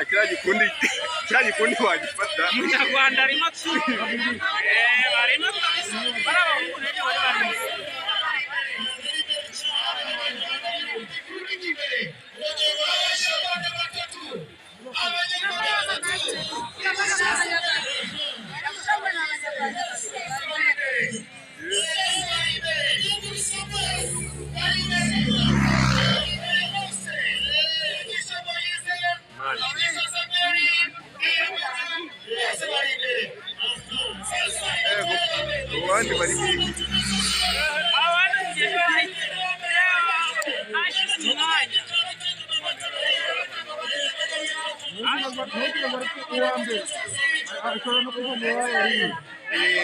Kiriya gikundi wagifata. Umunyarwanda arimo tu. Barimo kabisa. Bari abahungu n'ejo bari barimo. Abandi bari hehe?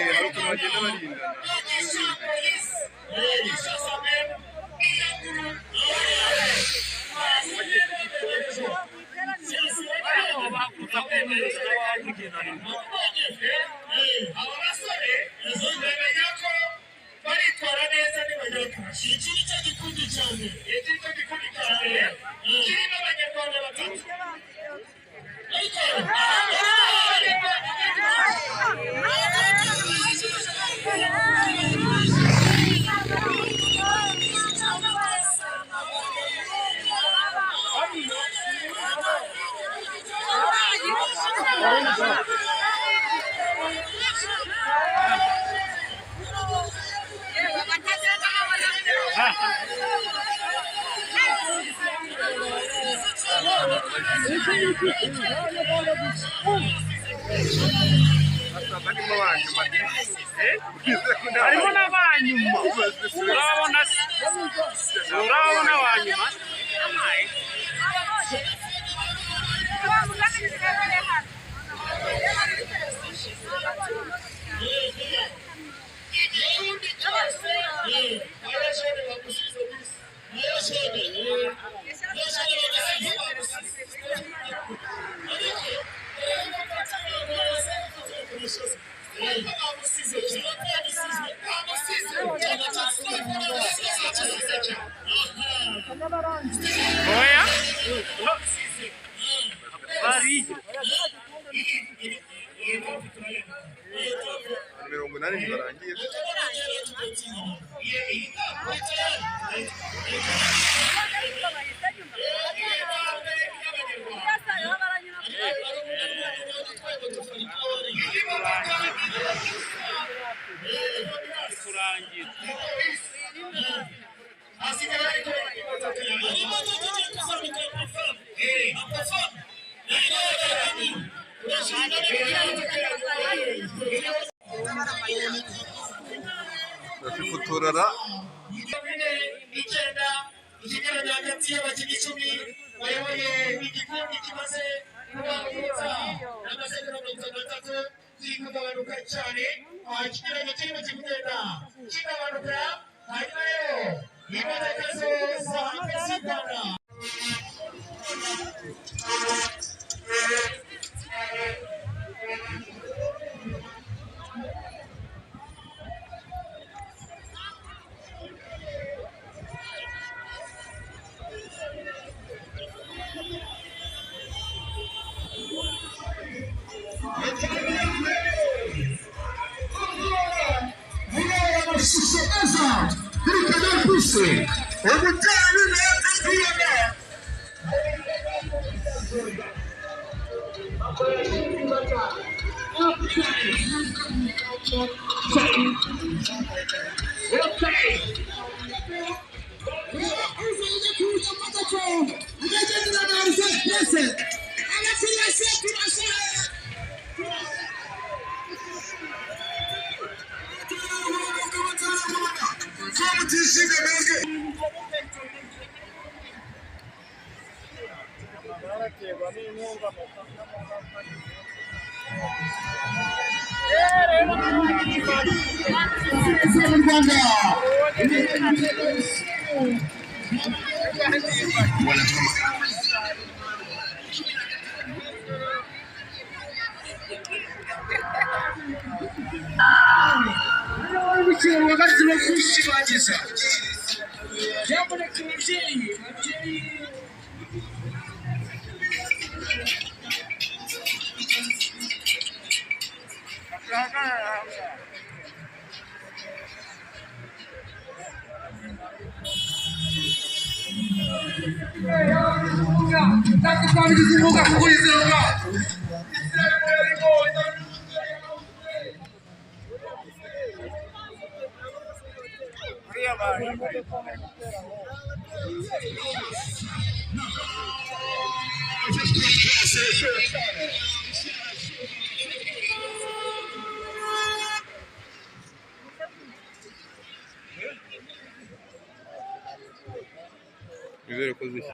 Hari ukuntu bagenda barindana. Aba basore bamenya ko baritwara neza nibagera iki ni cyo gikundi cyane, iki ni cyo gikundi cyane kirimo Abanyarwanda batatu. Harimo n'abanyuma. Urabona se? Urabona abanyuma? Oya. Bariyo. 80 ntibarangiye. Kurangira. Barafotorara. Icyenda ikinyuranyo hagati y'abakinnyi 10 bayoboye igikundi kimaze kubangutsa n'amasegonda 53 kiri kugabanuka cyane. Ikinyuranyo kirimo kigenda kigabanuka, hanyuma rero imodoka zo za polisi y'u Rwanda. Amashusho meza kuri Canal Plus umubyeyi na Zihagarara hamwe. Uriya baje. Nizere ko zishya.